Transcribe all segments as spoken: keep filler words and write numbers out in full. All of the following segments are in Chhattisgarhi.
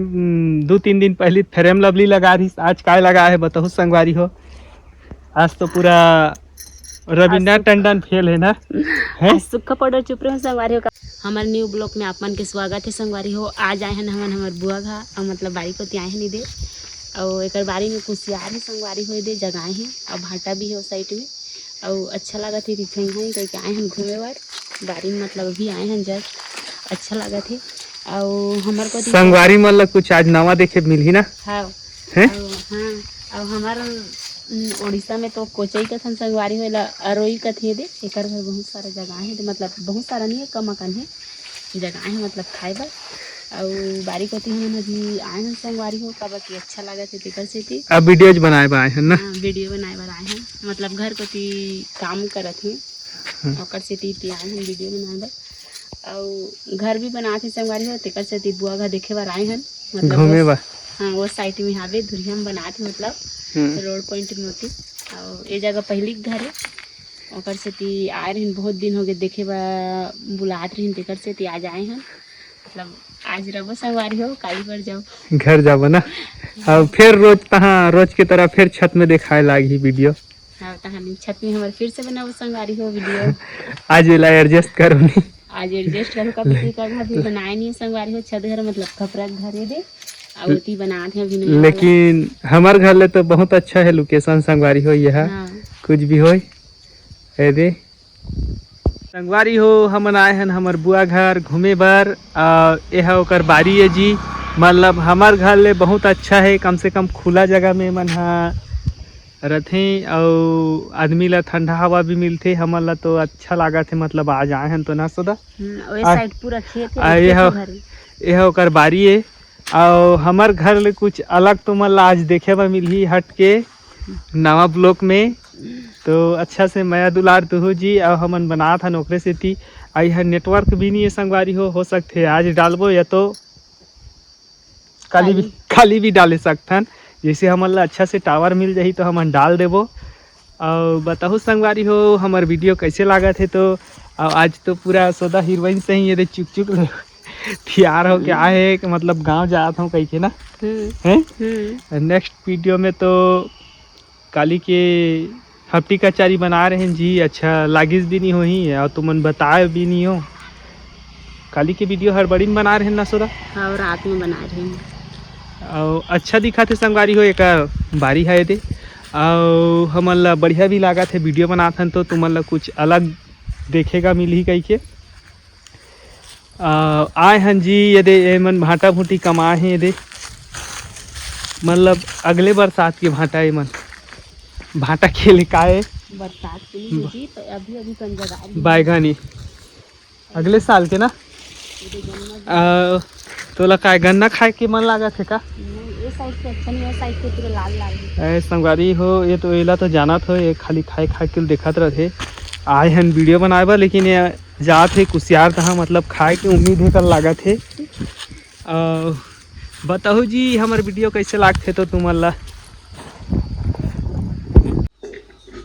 हम्म, दू तीन दिन पहली फेयर एंड लवली लगा रहिस, आज काय लगा हे बताहू संगवारी हो। आज तो पूरा रविंद्र आज सुख- टंडन फेल है ना। हैं? आज सुक्खा पाउडर चुप रहो संगवारी हो का। हमर न्यू ब्लॉग में आप मन के स्वागत है संगवारी हो। आज आए हन हमन हमर बुआ घर, अउ मतलब बारी कोती आए हन इदे, अउ एकर बारी में कुसियार है संगवारी हो, इदे जगाए हैं, अउ भाटा भी है उस साइड में। अउ अच्छा लागत हे, रिझाई हन कहिके आए हन घूमे बर। बारी में मतलब अभी आए हन जस्ट, अच्छा लागत हे। अउ हमर कोती संगवारी मन ला कुछ आज नवा देखे मिलही ना। हाँ। हैं? अउ, हाँ, अउ हमर, उम, उड़ीसा में तो कोचई कथन संगवारी हो, एला अरोई कथे दे। एकर घर बहुत सारा जगह हे दे, मतलब बहुत सारा नहीं है, कम अकन है जगह है, मतलब खाए बर। अउ बारी कोती हमन अभी आए हन संगवारी हो, काबर कि अच्छा लागत हे तेकर सेती। अब वीडियोज बनाए बर आए हन ना? हाँ, वीडियो बनाए बर आए हन, मतलब घर कोती काम करत हे, हम्म। ओकर सेती ती आए हन वीडियो बनाए बर। अउ घर भी बनात हे संगवारी हो, तेकर सेती बुआ घर देखे बर आए हन, मतलब घूमे वो, बर। हाँ, वो साइड में हावे धुरिया में बनात हे, मतलब हम्म। रोड पॉइंट में होती। अउ ये जगह पहली के घर है, ओकर सेती आए रहिन, बहुत दिन हो गए देखे बर बुलात रहिन, तेकर सेती आज आए हन। मतलब आज रबो संगवारी हो, काली बर जाओ। घर जाबो ना। अब फिर रोज तहाँ, रोज के तरह फिर छत में देखाए लागही वीडियो। हाँ, तहाँ नहीं, छत में हमर फिर से बनाबो संगवारी हो वीडियो। आज एला एडजस्ट करो नहीं। आज एडजस्ट करो का पति का घर भी बनाए नहीं संगवारी हो, छत घर मतलब खपरा घर है दे, अउ ओती बनात हे अभी नया वाला। लेकिन हमर घर ले तो बहुत अच्छा है लोकेशन संगवारी हो, यह हाँ। कुछ भी होय, ए दे। संगवारी हो, हमन आए हन हमर बुआ घर घूमे बर। आ, एह ओकर बारी ए जी, मतलब हमर घर ले बहुत अच्छा हे, कम से कम खुला जगह में मन ह रथे अउ आदमी ला ठंडा हवा भी मिलथे। हमन ला तो अच्छा लागत हे, मतलब आज आए हन तो ना सोदा। हम्म, ओए आ, साइड पूरा खेत आ, हे, एह, खेत भरे। एह ओकर बारी ए। अउ हमर घर ले कुछ अलग तुमन ला आज देखे बर मिलही हट के नवा ब्लॉग में। तो अच्छा से मया दुलार दुहू जी, अउ हमन बनात हन ओकरे सेती। अउ इहाँ नेटवर्क भी नहीं है संगवारी हो, हो सकथे आज डालबो या तो काली भी, काली। काली भी डाले सकथन। जैसे हमन ला अच्छा से टावर मिल जाही तो हमन डाल देबो। अउ बताहू संगवारी हो, हमर वीडियो कैसे लागत हे तो। अउ आज तो पूरा सोदा हीरोइन से ही ये दे चुक चुक ले तैयार होके आए हे कि मतलब गाँव जात हूँ कहिके ना। हम्म। हैं? हम्म। नेक्स्ट वीडियो में तो काली के हफ्ती कचौरी बना रहे हैं जी, अच्छा लागिस भी नहीं होही अउ तुमन बताए भी नहीं हो। काली के वीडियो हड़बड़ी में बना रहे हैं ना सोदा? हाँ, रात में बना रहे हैं। अउ अच्छा दिखत हे संगवारी हो, एकर बारी है दे। अउ हमन ला बढ़िया भी लागत हे, वीडियो बनात हन तो तुमन ला कुछ अलग देखे का मिलही कहिके। अ, आए हन जी, ये दे, ये मन भांटा भूटी कमाए हे, ये दे। मतलब अगले बरसात के भांटा, ये मन भांटा खेले का हे? बरसात के लिए जी, तो अभी, अभी कौन जगह आ रही है? बैगनी। अगले साल के ना? ये दे गन्ना भी। अ, तोला काय गन्ना खाए के मन लागत हे का? नहीं, ये साइड के अच्छा नहीं, ये साइड के पूरा लाल लाल है। ए, संगवारी हो, ये तो, एला तो जानत हो, ये खाली खाए, खाए के देखत रथे। आए हन वीडियो बनाए बर, लेकिन ये जात हे कुसियार तहाँ, मतलब खाए के उम्मीद हे कर लागत हे। अउ बताहू जी, हमर वीडियो कैसे लागथे तो तुमन ला?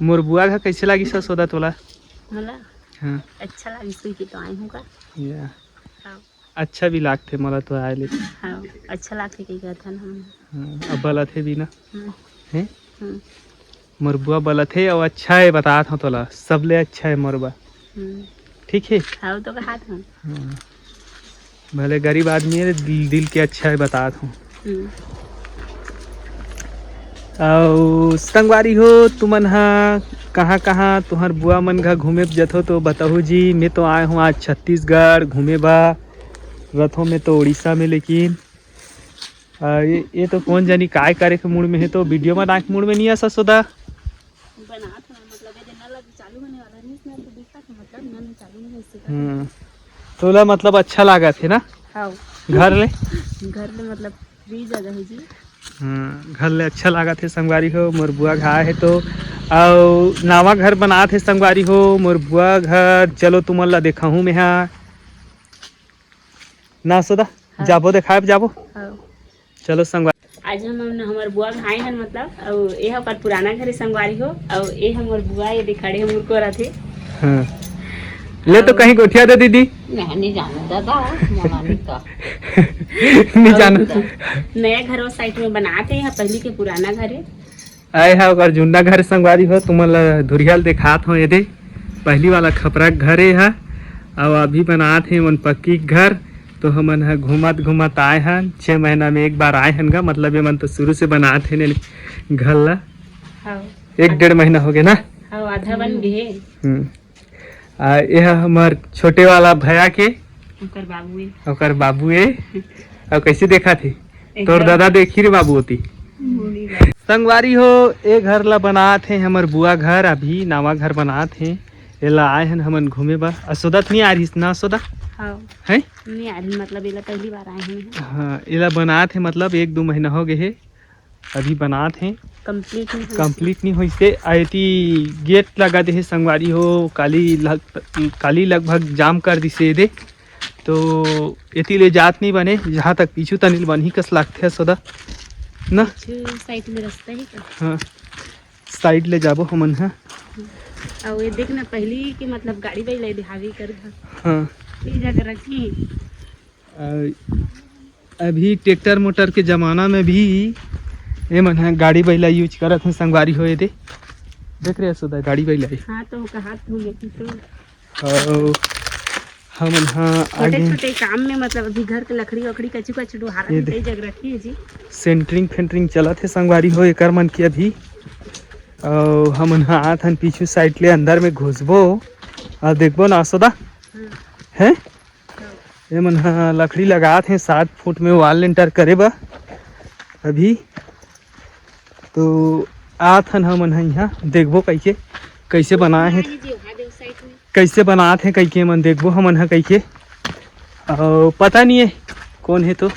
मोर बुआ घर कैसे लागिस सोदा तोला? मोला हाँ। अच्छा लागिस कहिके तो आए हूँ का। या। हाँ। अच्छा भी लागथे मोला तो आए ले। हाँ, अच्छा लागथे कहिके आथन हम। हाँ, अब बलत हे भी ना। हम्म। हैं? हम्म। मोर बुआ बलत हे अउ अच्छा हे, बतात हूँ तोला, सबले अच्छा हे मोर बा। हम्म। ठीक हे? हाँ, तो कहात हूँ। हाँ। भले गरीब आदमी हे, दिल, दिल के अच्छा हे, बतात हूँ। हम्म। अउ संगवारी हो, तुमन हा कहाँ कहाँ तुहर बुआ मन घर घूमे जथो तो बताहू जी। मैं तो आए हूँ आज छत्तीसगढ़ घूमे बा, रथों में तो उड़ीसा में, लेकिन आ, ये, ये तो कौन जानी काय करे के मूड में हे, तो वीडियो बनाए के मूड में नहीं आ ससोदा। बनात हूँ, मतलब ये नल अभी चालू होने वाला नहीं, इसमें तो दिखता है, मतलब नल चालू नहीं है इससे। हम्म, तोला मतलब अच्छा लागत हे ना? हाँ। घर ले? घर ले मतलब फ्री जगह है जी। हम्म, घर ले अच्छा लागत हे संगवारी हो, मोर बुआ घर हे तो, अउ नावा घर बनात हे संगवारी हो, मोर बुआ घर। चलो तुमन ला देखाहूँ मैं हा। ना सोदा, हाँ। जाबो देखाए जाबो। हाँ। चलो संगवारी। आज हम, हम हमर बुआ घर आए हन, मतलब, अउ ये ओकर पुराना घर हे संगवारी हो, अउ ये हमर बुआ ये दे खड़े हे मुरको रथे। हाँ। ले तो कहीं गोठिया दे दीदी। मैं नहीं जाना दादा, मना नहीं का। नहीं जाना। नया घर वो साइड में बनात हे, यहाँ पहली के पुराना घर है। आए हा ओकर जुन्ना घर संगवारी हो, तुमन ला धुरिहा ल देखात हो। ये दे पहली वाला खपरा के घर ये हा, अउ अभी बनात हे मन पक्की के घर। तो हमन ह घूमत घूमत आए हन, छह महीना में एक बार आए हन गा। मतलब ये मन तो शुरू से बनात हे ने घर ला। हाँ। एक डेढ़ महीना हो गए ना। हाँ, आधा बन गए। हम्म। आ, ये हा हमर छोटे वाला भैया के, ओकर बाबू ए। ओकर बाबू ए। अउ कैसे देखा थे? एकदम। तोर दादा देखी रे बाबू होती। मुड़ी ला। संगवारी हो, ए घर ला बनात हे हमर बुआ घर, अभी नवा घर बनात हे। एला आए हन हमन घूमे बर। असोदा त नहीं आ रहिस ना, असोदा? हाँ। हैं? नहीं आ रही, मतलब एला पहली बार आए हैं। हाँ, एला बनात हे, मतलब एक दो महीना हो गए हे। अभी बनात हे। कंप्लीट नहीं होइस। कंप्लीट नहीं होइस हे। आ एती गेट लगा दे हे संगवारी हो, काली लग, काली लगभग जाम कर दिसे दे। तो एती ले जात नहीं बने, जहाँ तक पीछू तनिल बनही कस लागथे असोदा ना। पीछू साइड में रास्ता ही का? हाँ, साइड ले जाबो हमन ह। अउ ये देख ना, पहली के मतलब गाड़ी बैल ले हावी कर घर। हाँ। ये जगह रखी। अ, अभी ट्रैक्टर मोटर के जमाना में भी ये मन ह गाड़ी बैला यूज करत हे संगवारी हो। ये दे, देख रहे असोदा गाड़ी बैला हे। हाँ, तो कहा तू लेकिन तो अउ हमन ह छोटे आगे छोटे काम में, मतलब अभी घर के लकड़ी वकड़ी कचू कचू डोहारा ये दे। कई जग रखी है जी। सेंटरिंग फेंटरिंग चलत हे संगवारी हो एकर मन के अभी। अउ हमन ह आत हन पीछू साइड ले अंदर में घुसबो अउ देखबो ना असोदा। हाँ। हैं? हाँ। ये मन ह लकड़ी लगात हे, सात फुट में वॉल लेंटर करे बर अभी। तो आत हन हमन ह इहाँ, देखबो कइके, कइसे बनाए हे, हाँ जी, हाँ, देव साइड में। कइसे बनात हे कइके, मन देखबो हमन ह कइके। अउ पता नहीं हे कौन हे तो।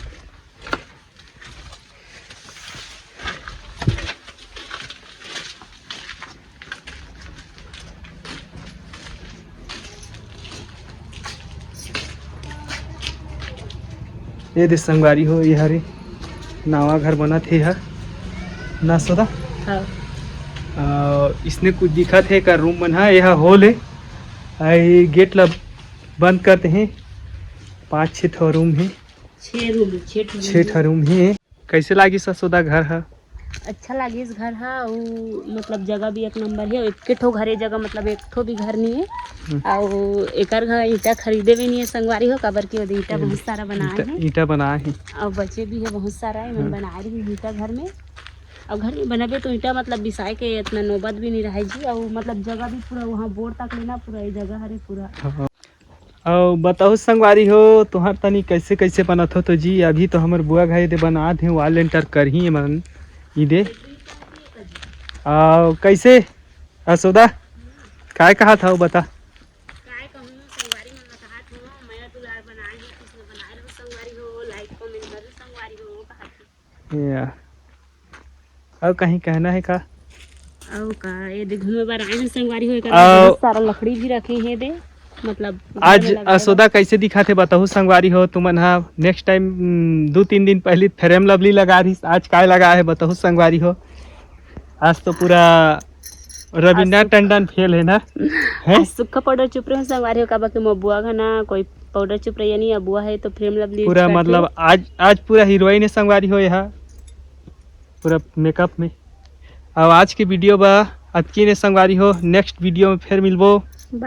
ये दे संगवारी हो, ये हरे नवा घर बनत हे, हा ना असोदा? हाँ। अ, इसने कुछ दिखत हे का रूम मन हा, ये हा हॉल हे। आ, ये गेट ला बंद करते हैं, पाँच छः ठो रूम हे। छः रूम, छः ठो छः रूम। ठो रूम हे। कैसे लागिस असोदा घर हा? अच्छा लागिस घर हा, उ मतलब जगह भी एक नंबर हे, एक ठो घरे जगह, मतलब एक ठो भी घर नहीं है। हम्म। अउ एकर घर ईंटा खरीदे भी नहीं है संगवारी हो, काबर कि ओदे ईंटा ईंटा, बहुत सारा बनाए ईंटा, हैं। ईंटा बनाए हैं। अउ बचे भी है बहुत सारा, एमन हाँ। बनाए रही ईंटा घर में। अउ घर में बनाबे तो ईंटा मतलब बिसाए के इतना नौबत भी नहीं रहे जी, अउ मतलब जगह भी पूरा वहाँ बोर तक लेना पूरा ये जगह हरे पूरा। हाँ। अउ बताओ संगवारी हो, तुहर तनी कैसे कैसे बनत हो? तो जी अभी तो हमर बुआ घरे दे बनात हे, वॉल लेंटर करही एमन ई दे। अउ कैसे असोदा, काय कहा था बता? काय कहूँ संगवारी मन बतात हो, मया दुलार बनाए हे, किसने बनाए रहो संगवारी हो, लाइक कमेंट करो संगवारी हो, कहा या। अउ कहीं कहना है का? अउ का, ये दे घूमे बर आए हैं संगवारी हो, एकर अउ बहुत सारा लकड़ी भी रखे हैं दे, मतलब घर आज में लगाए असोदा बर। कैसे दिखा थे बताहू संगवारी हो तुमन हा? नेक्स्ट टाइम दो तीन दिन पहले फेयर लवली लगा रही, आज काय लगा है बताहू संगवारी हो? आज तो पूरा रविंद्र आज सुख- टंडन फेल है ना? हैं? आज सुक्खा पाउडर चुप रहे संगवारी हो, काबर के मोर बुआ का ना कोई पाउडर चुप रही नहीं, अब बुआ है तो फेयर लवली पूरा use करते। मतलब आज, आज पूरा हीरोइन है संगवारी हो यहाँ पूरा मेकअप में। अब आज के वीडियो बा अतकी ने संगवारी हो, नेक्स्ट वीडियो में फिर मिलबो।